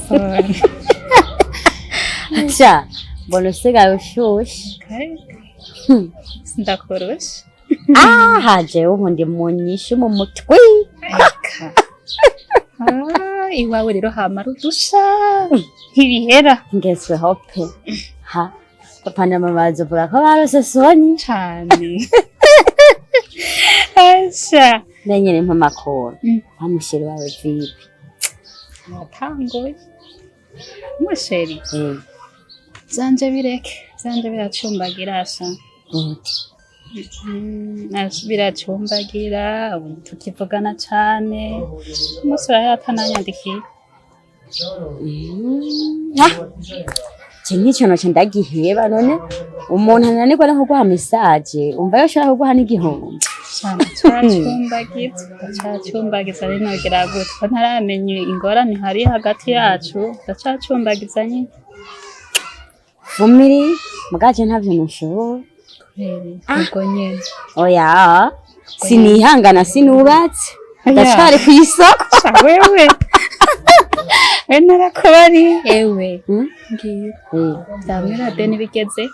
Sorry. Sha, mbona usigaye ushushe. Ndakoroshe. Ah, jewe ubu ndi mu nyishu mu mutwe. Eka. Ah, iwawe rero hamara udusha ntibihera. Ngezweho pe. Ha, papa na mama bazovuga ko barose soni. Cane. Asha. Nenyene mpa amakuru. Wa musheri wawe vipi? Natanguye. Musheri. Eh, Vyanje bireke. Vyanje biracumbagira asha. gute? Biracumbagira, ubu tukivugana cane. Umunsi urayatananyandikiye. Ah, je nk'ico noco ndagiheba none umuntu ananirwa no kuguha message umva yoshobora kuguha n'igihumbi. Ndacacumbagiza, ndacacumbagiza rinogira gute ko ntaramenya ingorane ihari hagati yacu, ndacacumbagiza nyine. Vumiri mugaje ntavyo ntushobora. Kubera ubwo nyene. Oya, sinihangana sinubatse ndacari kw'isoko. Sha wewe, we narakubari ewe. Ngiye vyamwira deni bigeze.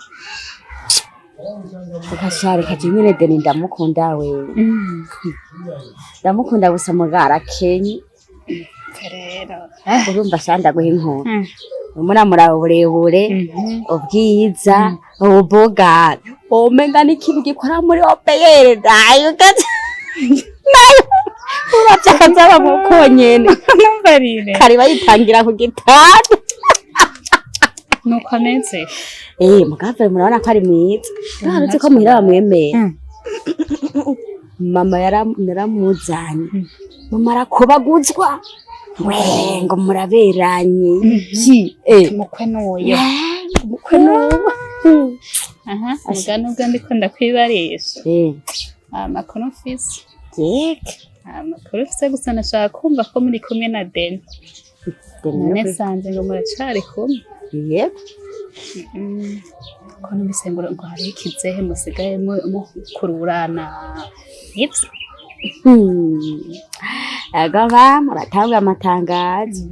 Ukashare kaje nyene Deni ndamukunda we. Ndamukunda gusa mugara kenyi. Rero. Urumva sha ndaguha inkuru. Umuramura uburebure, ubwiza, ububoga, umenga n'ikintu gikora muri OPR nayo gaca nayo uravye akazaba muko nyene. Numbarire. Kari bayitangira ku gitanda. Nuko ameze. Eh, mugave murabona ko ari mwiza. Uretse ko muhira bamwemera. Mama yaramuzanye. Mama arakobaguzwa. We ngo muraberanye. Ki eh. Umukwe n'uyo. Umukwe n'uwo. Aha, mugani ubwo ndiko ndakwibarisha. Eh, Amakuru mfise. yeke. Amakuru mfise gusa nashaka kumva ko muri kumwe na Deni. None sanze ngo muracari kumwe. Yego. Ko numvise ngo hariho ikizehe musigaye mukururana. Nivyo? Ego ba muratanga amatangazo.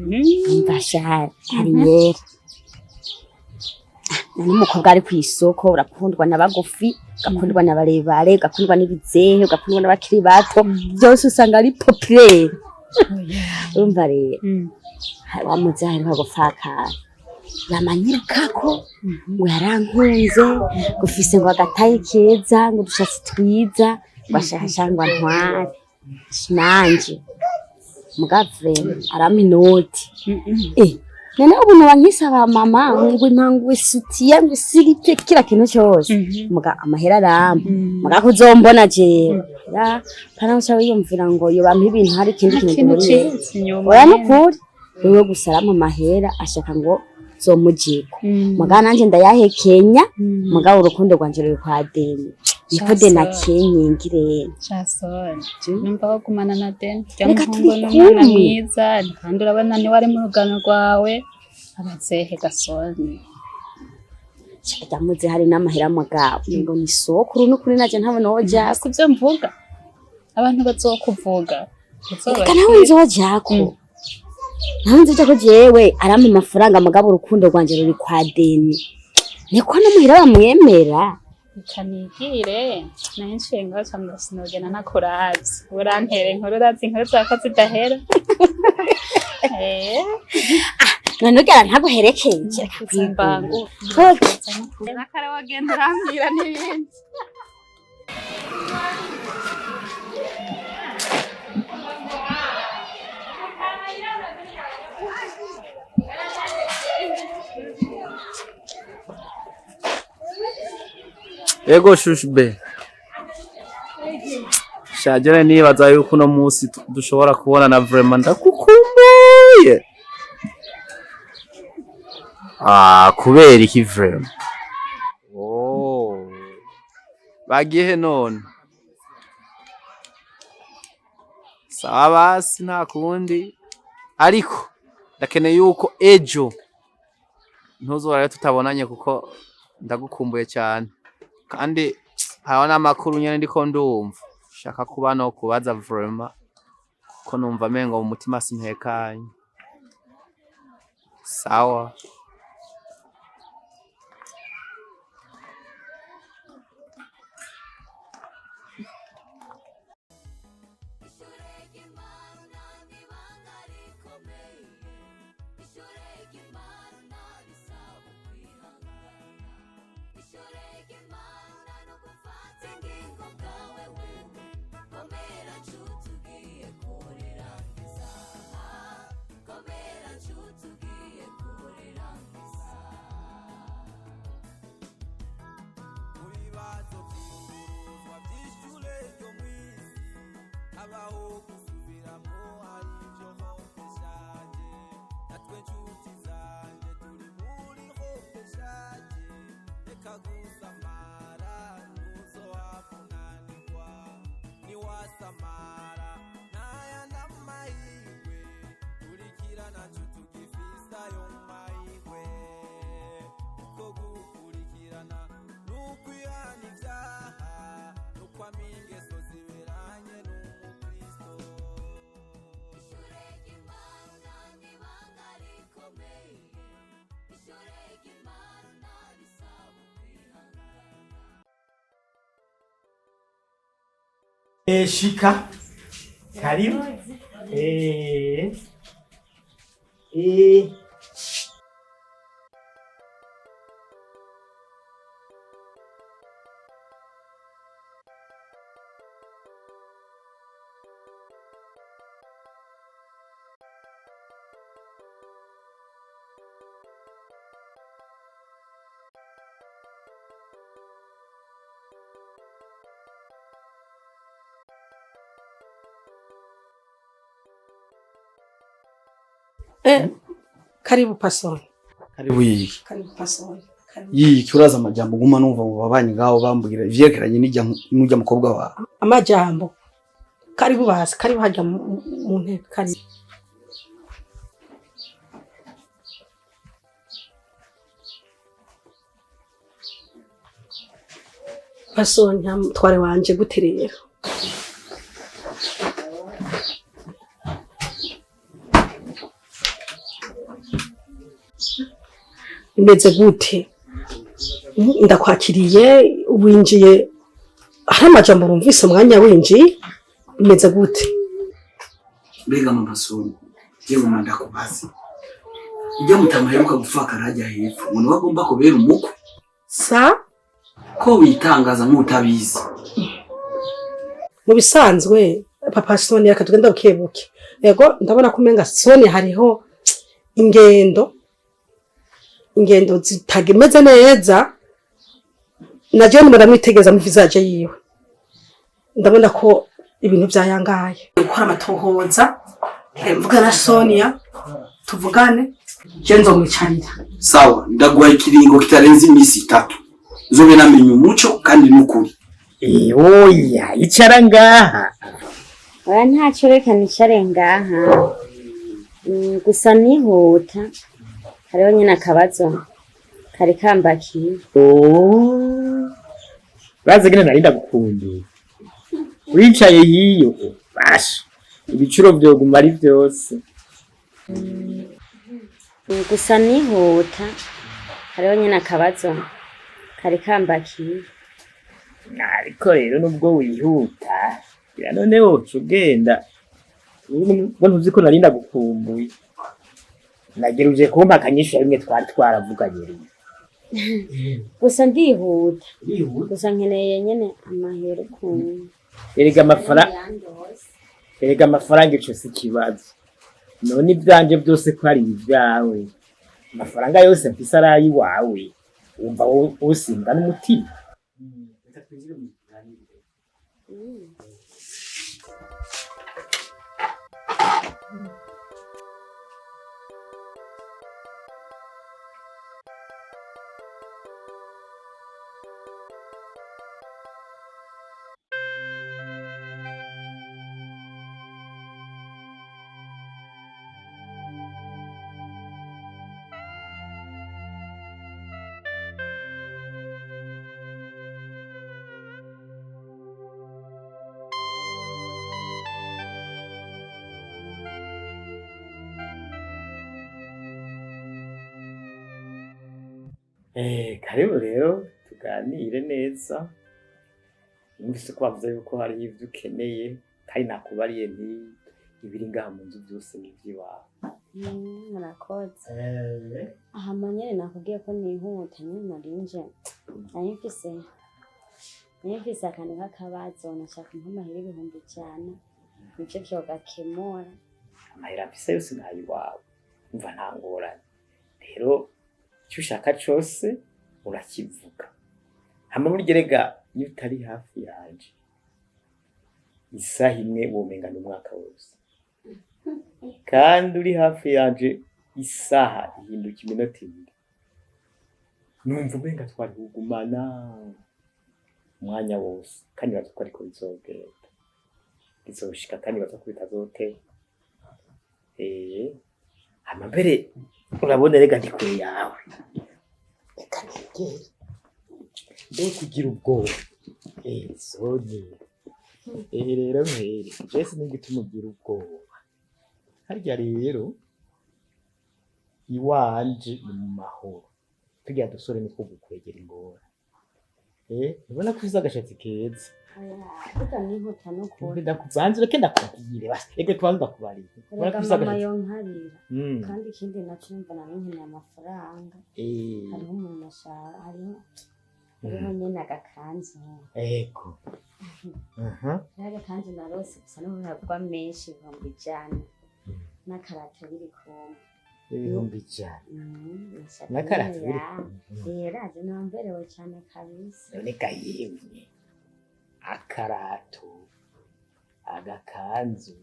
Umva sha ari yera. None umukobwa ari kw'isoko urakundwa na bagufi, ugakundwa na barebare, ugakundwa n'ibizehe, ugakundwa n'abakiri bato, byose usanga ari populaire. Urumva rero, wa muzehe aheruka gupfakara. Yamanyirukako ngo yarankunze, ngo ufise ngo agataye keza, ngo udushatsi twiza, ngo ashaka ngo antware. Nanje mugave arampa inoti. Eh, none ubu noba nkisaba mama ngo impa isutiye ngo isiripe kila kintu cyose. Muga amahera arampa. Muga kuzombona jewe. Ya, pana uca wiyumvira ngo yobampa ibintu hari ikindi Nta kintu kintu duhuriye. cihuse inyuma. Oya nukuri. Wewe gusa arampa amahera ashaka ngo zomujiko. Muga nanje ndayahekenya, muga urukundo rwanje ruri kwa Deni. Niko Deni akenyingire. Jasoni, numva wagumana na Deni. Rya Reka muhungu turi n'umwana kumwe. mwiza, kandi urabona niwe ari mu rugano rwawe. Abazehe Gasoni. Ryamuze hari n'amahera mugabo. Ngo ni sokuru nukuri naje ntabona woja. Sivyo mvuga. Abantu bazokuvuga. Reka nawe nzojako. Nawe nzojako jewe arampa amafaranga mugabo urukundo rwanje ruri kwa Deni. Niko no muhira bamwemera. Reka nigire, nayo nciye ngaho ca sinogenda ntakuravye. Urantera inkuru, urazi inkuru zako zidahera. Eh, None ugera ntaguherekeje. Reka mbangu. kwigura. Nakare wagenda urambwira n'ibindi. Ego shushbe. Shajere nibaza yuko uno munsi dushobora kubonana vraiment ndakukumbuye. Ah, kubera iki vraiment? Oh. Bagiye he none? Sawa basi nta kundi. Ariko ndakeneye yuko ejo ntuzorare tutabonanye kuko ndagukumbuye cyane. Kandi hariho n'amakuru nyene ndiko ndumva shaka kuba no kubaza vraiment kuko numva mengo mu mutima sintekanye. Sawa. Shika. Karibu. Karibu pasoni. Karibu yiki. Karibu pasoni. Yiki uraza amajambo guma numva mu babanyi ngaho bambwira ivyerekeranye n'ijya n'ujya mukobwa wawe. Amajambo. Karibu basi, karibu hajya mu ntebe karibu. Pasoni mutware wanje gute rero? Imeze gute? Ndakwakiriye winjiye hari amajambo rumvise umwanya winjiye imeze gute? Mbega mama Soni, yewe manda kubaza. Ujya mutamaheruka gupfa karajya hepfo, umuntu wagomba kubera umuko. Sa ko witangaza nk'utabizi. Mu bisanzwe papa Soni akatugenda bukebuke. Yego ndabona kumenga Soni hariho ingendo zitagimeze neza na John muramwitegeza mu visage yiwe. Ndabona ko ibintu byayangaye. Gukora amatohoza mvuga na Sonia tuvugane je nzomwicarira. Sawa, ndaguha ikiringo kitarenze iminsi 3. Nzobe namenye umuco kandi n'ukuri. Oya, icara ngaha. Oya ntacyo reka nicare ngaha. Gusa nihuta. Hariho nyine akabazo kari kambakiye. Oh. Baze gene narinda gukundu. Wicaye hiyo basha. Ibicuro vyoguma ari vyose. Gusa nihuta. Hariho nyine akabazo kari kambakiye. Ariko rero nubwo wihuta, ira none woca ugenda. Ubwo ntuzi ko narinda gukumbuye. Nageruje kumpa akanyishu bimwe twari twaravuganye rero. Gusa ndihuta. Gusa nkeneye nyene amahera ku. Erega amafaranga ico si kibazo. None ivyanje byose ko ari ibyawe. Amafaranga yose mfise ari ayiwawe. Wumva usimba n'umutima. Reka twinjire mu kiganiro. Karibu rero tuganire neza. Numvise ko wavuze yuko hari ivyo ukeneye, kandi nakubariye nti ibiri ngaha mu nzu byose ni ivy'iwawe. Murakoze. Ahama nyene nakubwiye ko nihuta nyene, narinje nari mfise akantu k'akabazo, nashaka nk'amahera 100,000, nivyo vyogakemura. Amahera mfise yose nayiwawe, umva, nta ngorane. Rero icyo ushaka cose urakivuga. Hama burya erega iyo utari hafi yanje isaha imwe, womenga n'umwaka wose, kandi uri hafi yanje isaha ihinduka iminota 2. Numva umenga twari kugumana umwanya wose, kandi baza ko ariko bizogenda, bizoshika, kandi baza ko bitazotera. Hama mbere urabona erega ndi kure yawe, reka negere mbe kugira ubwoba. Soni, rero mpere jese n'igituma ugira ubwoba. Harya rero iwanje ni mu mahoro, turya dusore nitwo gukwegera ingora. Ubona ko ufise agashatsi keza. Burya nihuta n'ukuri. Ndakubanza ureke ndakubwire basi, ege tubanze ndakubariye. Ubona Erega ko ufise mama agashatsi. yonkarira. Kandi ikindi naco, numva nari nkeneye amafaranga. Hariho umuntu ashaka, hariho nyene agakanzu. Ego. Aha. Hariho agakanzu narose gusa n'ubu menshi, 100,000, n'akarato biri kumwe. 100,000. Nashaka N'akarato nyene biri ya kumwe. Yeraje namberewe cane kabisa. None ga yemwe, akarato, agakanzu,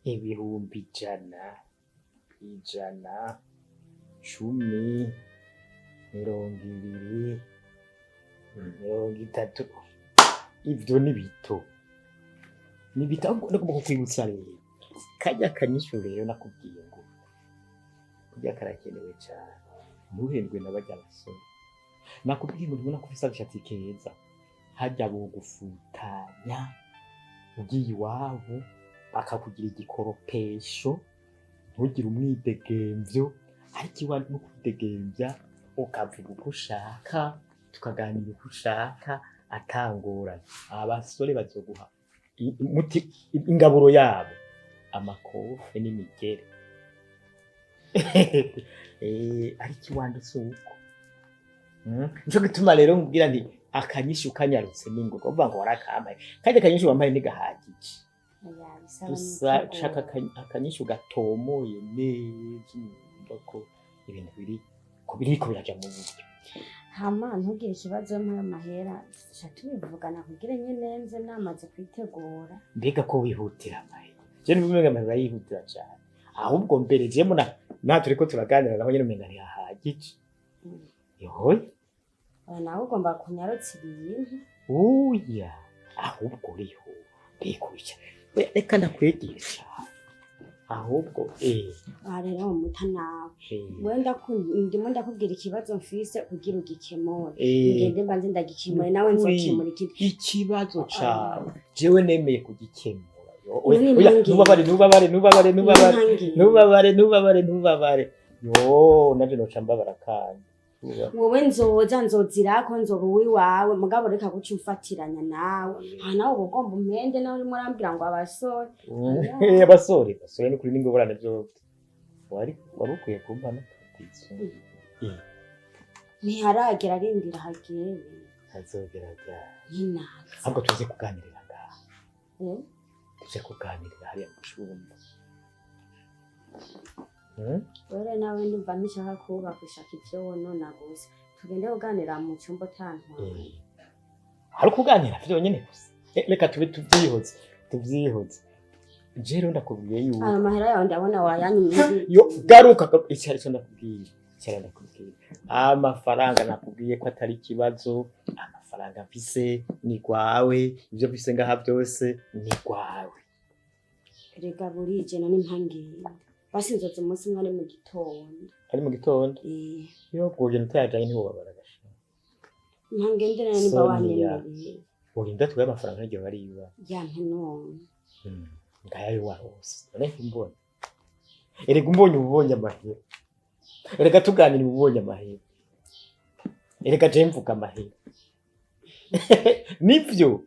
100,000, 100, 10, 20, 30, ivyo ni bito, ni bito. Ahubwo ndagomba kukwibutsa rero karya kanyishu rero nakubwiye ngo kurya karakenewe cane. Ntuhendwe na barya basore. Nakubwiye ngo ntubona ko ufise agashatsi keza, harya bogufutanya ugiye iwabo bakakugira igikoropesho, ntugire umwidegemvyo. Ariko iwawe no kwidegemvya, ukavuga uko ushaka, tukaganira uko ushaka, atangorane. Abasore bazoguha umuti, ingaburo yabo amakofe n'imigere. Ariko iwanje si uko. Nico gituma rero nkubwira nti akanyishu kanyarutse n'ingoga. Uvuga ngo warakampaye, kandi akanyishu wampaye ntigahagije. Oya, bisaba Dusa n'imyiteguro. shaka akanyishu gatomoye neza, numva ko ibintu biri ko biriko biraja mu buryo. Hama ntugire ikibazo, mpayo mahera tuca tubivugana kugira nyene nze namaze kwitegura. Mbega ko wihutira amahera? Je numva amahera yihutira cane. Ahubwo mbere je muna nta turiko turaganira naho nyene umenga ntihahagije. Yohoye. Oya, nawe ugomba kunyarutsa ibintu. Oya, ahubwo uriho mbikubita. Oya, reka ndakwegere cane ahubwo. Aha rero muta nawe, wewe ndimo ndakubwira ikibazo mfise kugira ugikemure. Ngende mbanze ndagikemure, nawe Nukuri. nzokemura ikindi. Ikibazo cawe jewe nemeye kugikemura. Yo, oya, None oya, impungenge. ntubabare, ntubabare, ntubabare, ntubabare. Impungenge. Ntubabare, ntubabare, ntubabare. Yo nanje noca mbabara kandi. Ntubabare. Wowe nzoza nzozirako, nzoba uwiwawe, mugabo reka guca umfatiranya nawe. Aha nawe uba ugomba umpende, nawe urimo urambwira ngo abasore. Abasore, basore n'ukuri n'ingorane vyose. Wari ukwiye kumpa n'akadizo. Ntiharagera, arindira hagere. Hazogera ryari? Nkinaza. Ahubwo tuze kuganirira ngaha. Eh? Tuze kuganirira hariya mu cumba. Wewe nawe ndumva ntishaka kubaka, ushaka ivyo wonona gusa. Tugende kuganira mu cumba utantwaye. Hari ukuganira vyonyene gusa. Reka tube tuvyihoze, tuvyihoze. Je rero ndakubwiye yuko Ayo mahera yawe ndabona wayanyimye. Yo garuka, icyari cyo ndakubwiye, icyari ndakubwiye, amafaranga nakubwiye ko atari ikibazo. Amafaranga mfise ni gwawe, ibyo mfise ngaha byose ni gwawe. Erega burije, none impangenda basi nzoza umunsi umwe ari mu gitondo. Ari mu gitondo? Eh. Yo bwogenda utayajanye ntiwobabara gasha. Impangendera nimba Sonia. wanyemereye. Wogenda tugaye amafaranga n'igihe bariba. Yampe none. Ngayayo warose none ntimbona. Erega umbonye uba ubonye amahera, erega tuganira uba ubonye amahera. Erega je mvuga amahera. Nivyo.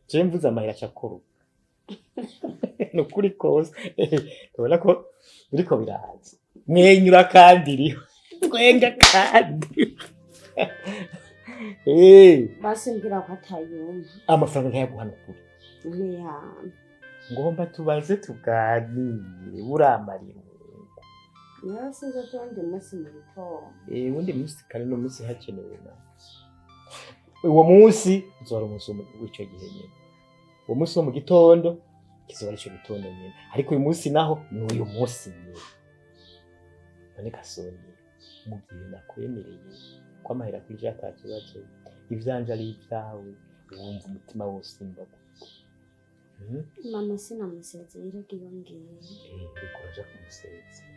Je mvuze amahera acakora. Nukuri kose. Tubona ko biriko biraza. Mwenyura kandi iriho. Twenga kandi. Basi mbwira ko atayumva. Amafaranga ntayaguha nukuri. Ntiyampa. Ngomba tubanze tuganire buramarira. Niyo sinzi undi munsi mu gitondo. Undi munsi kandi no munsi hakenewe na. Uwo munsi uzora umunsi w'ico gihe nyene. Uwo munsi wo mu gitondo kizora ico gitondo nyene. Ariko uyu munsi naho ni uyu munsi nyene. None Gasoni, mu gihe nakwemereye ko amahera kuri ata kibazo, ivyanje ari ivyawe, wumva umutima wose umva gute? Mama sinamusezeye irega iyo ngiye. Uriko uraja kumusezera.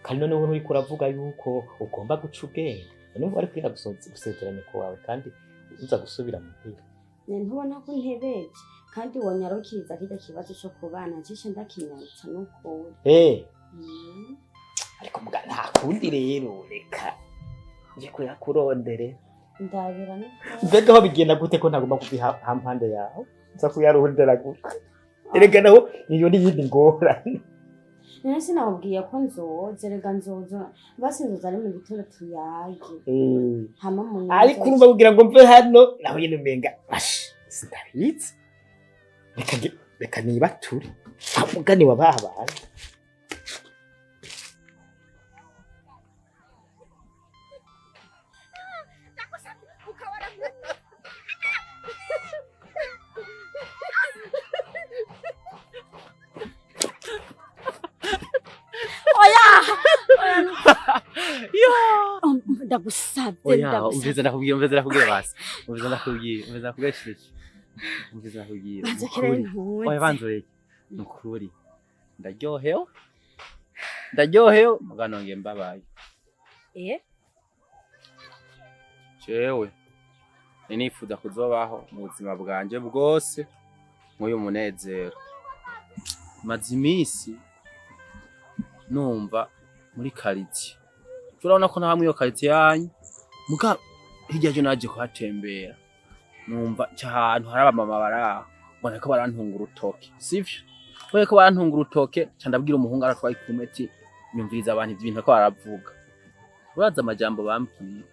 Kandi noneho uriko uravuga yuko ugomba guca ubwenge. None wari kwira gusezeranya kwawe kandi uza gusubira muhira. Ntubona ko ntebeje kandi wonyarukiriza kirya kibazo co kubana ncishe ndakinyarutsa n'ukuri. Ariko muga nta kundi rero reka nje kuyakurondere. Ndabira n'ukuri. Mbega aho bigenda gute ko ntagomba kuva hampande yawe? Nza kuyarondera gute? Erega naho niyo n'iyindi ngorane. None sinababwiye ko nzoza, erega nzoza basi nzoza ari mu gitondo tuyage. Hama mu nyuma. Ariko urumva kugira ngo mve hano naho nyene umenga ash sindabizi. Reka nibature. Amugani wa babana. Ndagusabye. Oya, umviriza ndakubwira, umviriza ndakubwira basi. Umviriza ndakubwira, umviriza ndakubwira shiki. Umviriza ndakubwira. Banza kere ntuze. Oya banza ureke. Nukuri. Ndaryohewe. Ndaryohewe muga nongeye mbabaye. Jewe nifuza kuzobaho mu buzima bwanje bwose nk'uyu munezero. Maze iminsi numva muri quartier. Turabona ko nta hamwe iyo quartier yanyu muga hirya yo naje kuhatembera numva cy'ahantu hari abamama baraho mbona ko barantunga urutoke, sivyo? Kubera ko barantunga urutoke ca ndabwira umuhungu aratwaye kumeti nyumviriza abantu ivyo bintu ko baravuga. Uraza amajambo bambwiye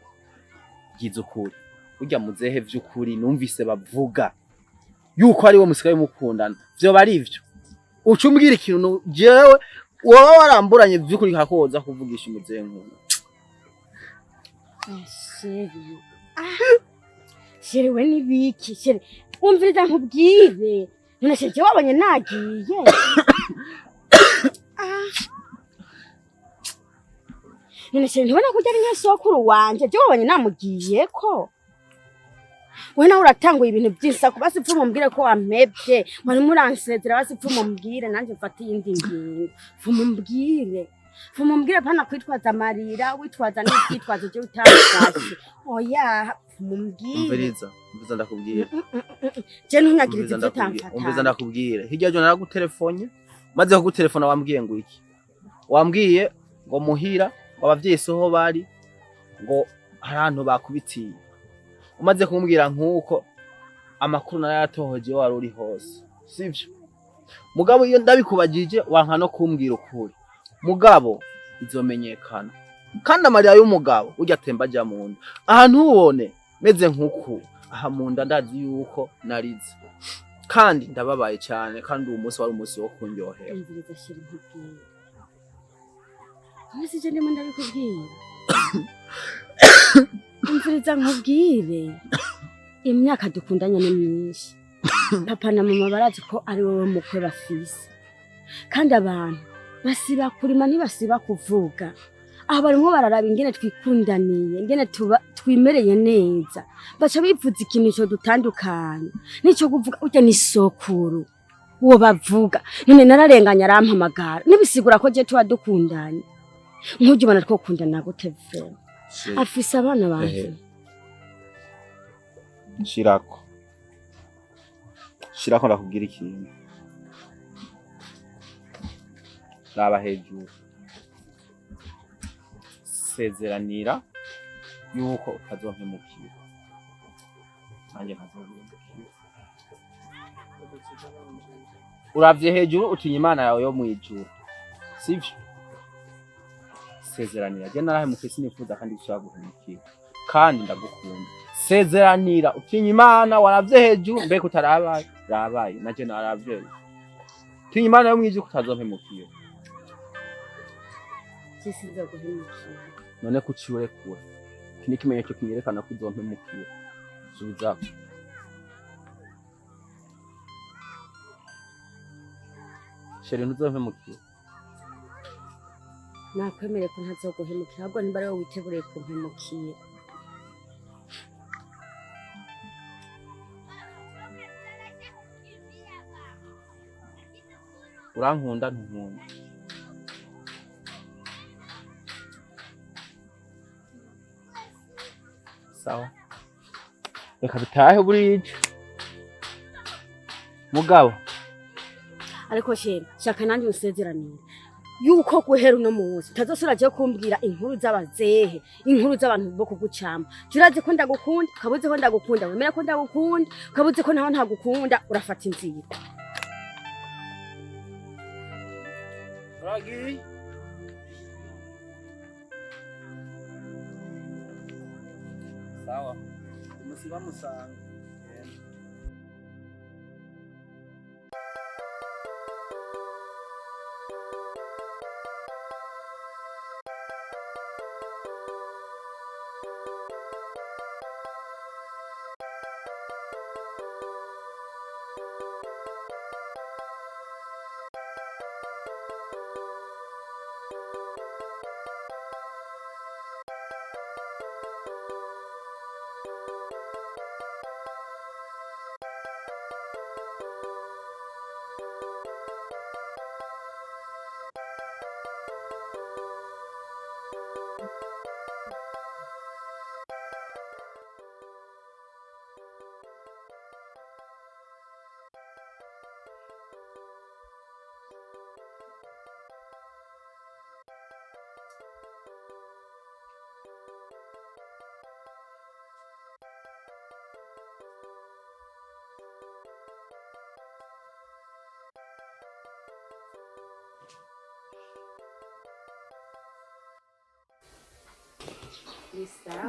byiza ukuri, burya muzehe vy'ukuri numvise bavuga yuko ari we musigaye mukundana, vyoba ari ivyo. Uca umbwira ikintu jewe woba waramburanye vy'ukuri nkakoza kuvugisha umuzehe nk'uyu. Chéri. Chéri we nibiki? Chéri, umviriza nkubwire. None chéri wabonye nagiye. None chéri ntubona ko ujya ari nka sokuru wanje, je wabonye namugiyeko. We nawe uratanguye ibintu by'insaku, basi pfuma umbwire ko wampebye, wari muransezera, basi pfuma umbwire nanjye mfate iyindi ngingo. Pfuma umbwire. Pfuma umbwire pana kwitwaza amarira, witwaza n'ivyitwazo je utamfashe. Oya, pfuma umbwire. Umviriza, umviriza ndakubwira. Je ntunyagirize ivyo utamfata. Umviriza ndakubwira. Hirya ejo naragutelefone, maze kugutelefona wambwiye ngo iki? Wambwiye ngo muhira abavyeyi soho bari ngo hari ahantu bakubitiye. Umaze kumbwira nkuko amakuru narayatohoje wari uri hose, sivyo? Mugabo iyo ndabikubajije wanka no kumbwira ukuri. Mugabo izomenyekana. Kandi amarira y'umugabo urya atemba aja mu nda. Ahantu ubone meze nkuku aha mu nda ndazi yuko narize. Kandi ndababaye cyane kandi uwo munsi wari umunsi wo kunyohera. Umviriza shira nkubwire. None je ndimo ndabikubwira. Umviriza nkubwire. Imyaka dukundanye ni myinshi. Papa na mama barazi ko ari wowe mukwe bafise. Kandi abantu basiba kurima ntibasiba kuvuga. Aho barimwo bararaba ingene twikundaniye, ingene twimereye neza. Baca bivuza ikintu cyo dutandukanye. Nico kuvuga urya ni sokuru. Uwo bavuga. None nararenganya arampamagara. Nibisigura ko je tuba dukundanye. Nk'ujya ubona twokundana gute vre? Afise abana banje. Shirako. Shirako ndakubwira ikintu. Raba hejuru. Sezeranira Yuko utazompemukira, nanjye ntazoguhemukira. Uravye hejuru, utinya Imana yawe yo mwijuru, sivyo? Sezeranira. Je narahemukiye, sinifuza kandi gusubira guhemukira, kandi ndagukunda. Sezeranira utinya Imana, waravye hejuru, mbega utarabaye rabaye, naje naravye. Utinya Imana yo mwijuru kutazompemukira. Sinzoguhemukira. None kuki urekura? Iki ni ikimenyetso kinyerekana ko uzompemukira. Subizako. Chérie, ntuzompemukira? Nakwemereye ko ntazoguhemukira, ahubwo nimba ari wowe witeguriye kumpemukira. Urankunda, ntunkunda? Sawa, reka dutahe burije mugabo. Ariko chéri, shaka nanjye unsezeranire yuko guhera uno munsi utazosubira je kumbwira inkuru z'abazehe, inkuru z'abantu bo kugucama. Turazi ko ndagukunda, ukabuze ko ndagukunda, wemera ko ndagukunda, ukabuze ko naho ntagukunda, urafata inzira. Uragiye? Sawa, umusiba musanga.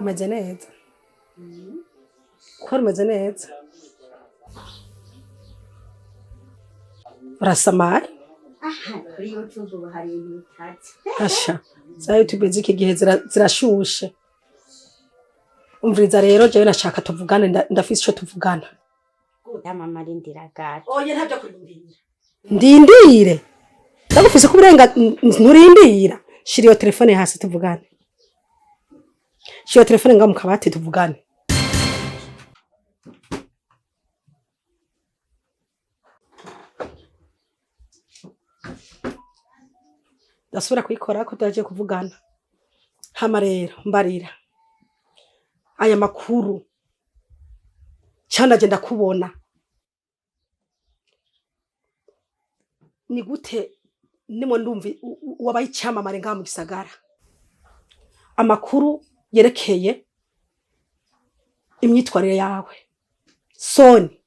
Umeze neza ko umeze neza, urasamaye. Aha kuri YouTube ubu hari ibintu bitatse. Asha, za YouTube z'iki gihe zirashushe. Umviriza rero, jewe nashaka tuvugane, ndafise ico tuvugana. Ya mama, arindira gato. Oya, ntabyo kurindira. Ndindire ndagufise ko uburenga nturindira. Shira iyo telefone hasi tuvugane. Shira iyo telefone ngaho mu kabati tuvugane. Ndasubira kuyikora ko turagiye kuvugana. Hama rero mbarira aya makuru canaje ndakubona ni gute nimo ndumva wabaye icyamamare ngaha mu gisagara, amakuru yerekeye imyitwarire yawe. Soni,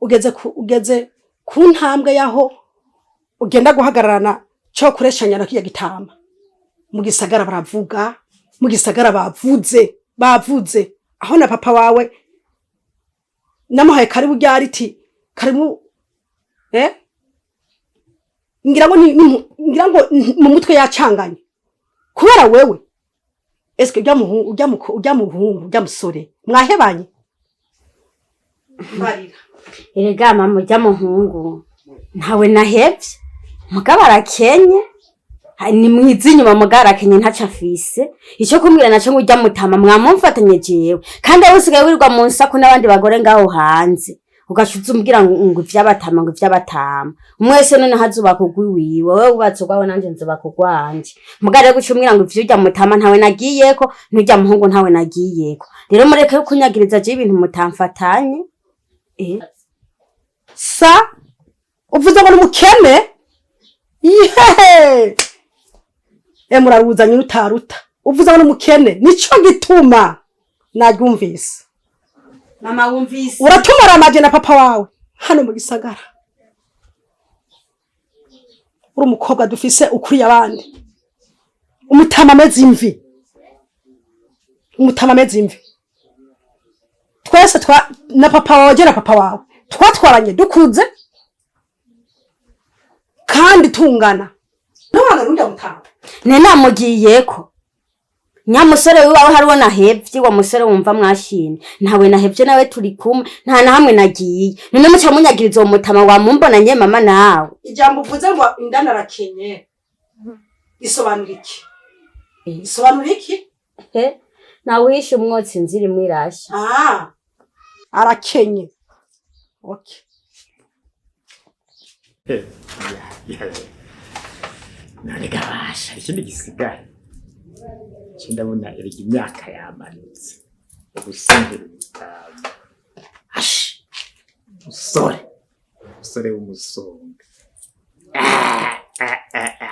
ugeze ku ntambwe yaho ugenda guhagararana cyo kureshanya na kiya gitama mu gisagara. Baravuga mu gisagara, bavuze bavuze aho na papa wawe namuhaye karibu ryari iti karibu, ngira ngo ngira ngo mu mutwe yacanganye kubera wewe. Eske ujya muhungu, ujya muhungu, ujya musore mwahebanye? Mbarira. Erega mama, ujya muhungu ntawe nahevye, mugabo arakenye. Ha, ni mwiza inyuma, mugabo arakenye, ntaco afise. Ico kumbwira naco ngo ujya mutama mwamumfatanye jewe, kandi aho usigaye wirirwa mu nsaku n'abandi bagore ngaho hanze, ugaca uza umbwira ngo ivy'abatama, ngo ivy'abatama. Umwese noneho azubaka ugwiwiwe, wewe wubatse ugwawe, nanje nzubaka ugwanje. Mugabo rero guca umbwira ngo ivy'urya mutama, ntawe nagiyeko, n'urya muhungu ntawe nagiyeko. Rero mureke kunyagiriza jewe ibintu mutamfatanye. Sa uvuze ngo ni umukene? Yehe, muraruzanye utaruta. Uvuze ngo n'umukene, nico gituma naryumvise. Mama wumvise. Uratumara amaje na papa wawe hano mu gisagara. Uri umukobwa dufise ukuriye abandi. Umutama ameze imvi. Umutama ameze imvi. Twese twa na papa wawe na papa wawe twatwaranye dukuze kandi tungana. Nubana n'urya mutama. Ne namugiyeko. Nyamusore wiwawe hariwo nahevye, wa musore wumva mwashimye. Ntawe nahevye nawe turi kumwe, nta na hamwe nagiye. None muca munyagiriza uwo mutama wamumbona nye mama nawe. Ijambo uvuze ngo indana arakenye risobanura iki? Risobanura iki? He, nawihishe umwotsi inzira imwe irasha. Ah, arakenye. Okay. None gabasha ikindi gisigaye nce ndabona erega imyaka yamanutse ubusembere butanu ashi umusore umusore w'umusonga.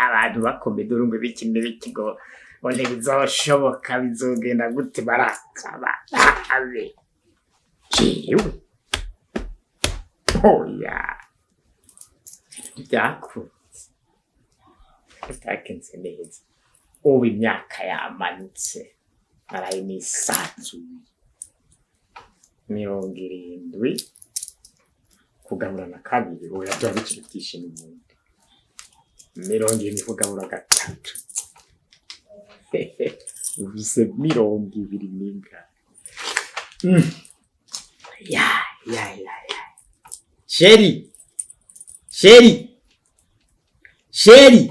Abantu bakomeye dore ngo ibiki n'ibiki ngo ngo ntibizoshoboka bizogenda gute barakaba abe jewe oya ntibyakunze bitagenze neza ubu imyaka yamanutse naraye nisanzuye 70 kugabura na 2 oya byaba bikiri byinshi n'ubundi 70 kugabura 3 ubuze 20 n'ingahe. Ya ya ya ya sheri sheri sheri.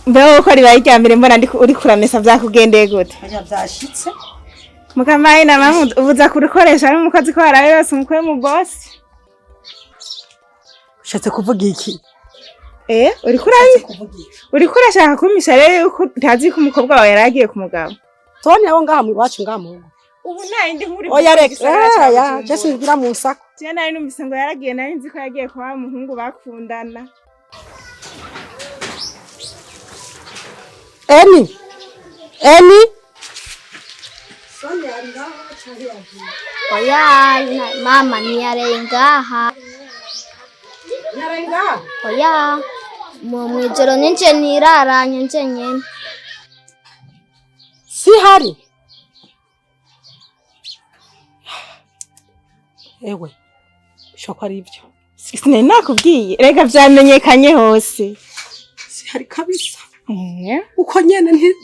Mbeho ko ribaye irya mbere mbona uri kuramesa vyakugendeye gute? Vyashitse. Mukamaye na mama ubuza kurukoresha ari umukozi ko waraye yose umukwe mu boss. Ushatse kuvuga iki? Uriko urashaka kumpisha rero yuko utazi ko umukobwa wawe yaragiye ku mugabo. Sonia wo ngaha mu iwacu ngaha mu rugo. Ubu nta yindi nkuru. Oya reka. Ya, je singira mu nsako. Je nari numvise ngo yaragiye nari nzi ko yagiye kwa muhungu bakundana. Eni. Eni. Sonia ari ngaha cyangwa yagiye? Oya, mama ntiyarengaha. Ntiyarengaha? Oya, mu mwijoro ninje niraranye nje nyene. Si hari. Ewe, bishobora ari ibyo. Sinari nakubwiye, reka vyamenyekanye hose. Si hari kabisa. Uko nyene nti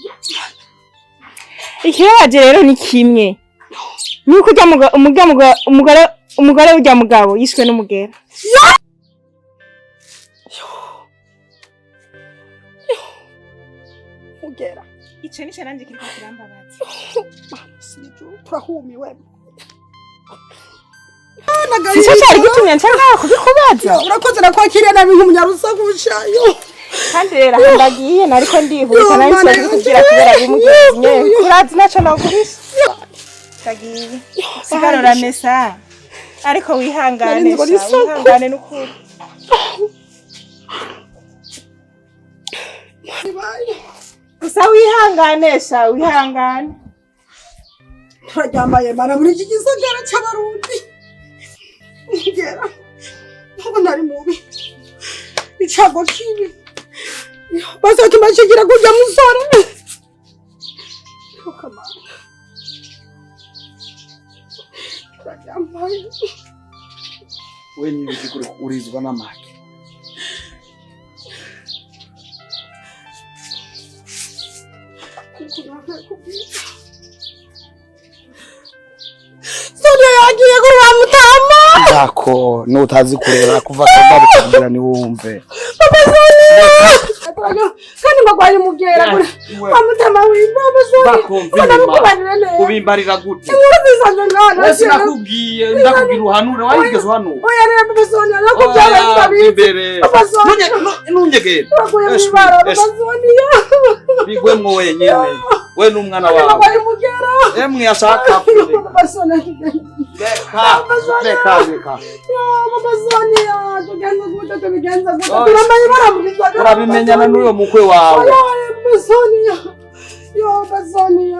ikibabaje rero ni kimwe. Nuko ujya umugore ujya mugabo yishwe n'umugera. Mugera. Ico nico nanje kiriko kirambabaza. Turahumiwe. Sico cari gitumye nca ngaho kubikubaza. Urakoze nakwakiriye nabi nk'umunyarusaku shayo. Kandi rero aho ndagiye nariko ndihuta nari nsigaye kubwira kubera bimugenzi nyene. Urazi naco noguhisha. Ndagiye. Sigara uramesa. Ariko wihangane sha, wihangane n'ukuri. Gusa wihangane sha, wihangane. Turaryambaye mana muri iki gisagara c'Abarundi. Ngera. Ntabwo nari mubi. Icago kibi. Bazatuma kigira kurya musore. Ukamana. Turaryambaye. We niba urizwa n'amaki. Ntako nutazi kurera kuva kamba bukambira niwumve. Kandi ngo agwaye umugera amutama wimba Bakumva ubimbarira gute? Inkuru zisanzwe ngana. Wese nakubwiye, ndakubwira uhanure, wayigeze uhanura. Oya rero Papa Sonia, nakubyara ndabizi. Imbere. Papa Sonia. Ntunyegere. Uraguye mw'ibara Papa Sonia. Bigwemwo wenyene. We n'umwana wawe. Agwaye umugera. Emwe ashaka. Papa Sonia. Reka, reka, reka. Yo Papa Sonia, tugenza gute, tubigenza gute? Turambaye ibara mu gisagara. Urabimenyana n'uyo mukwe wawe. Oya Papa Sonia. Yo Papa Sonia.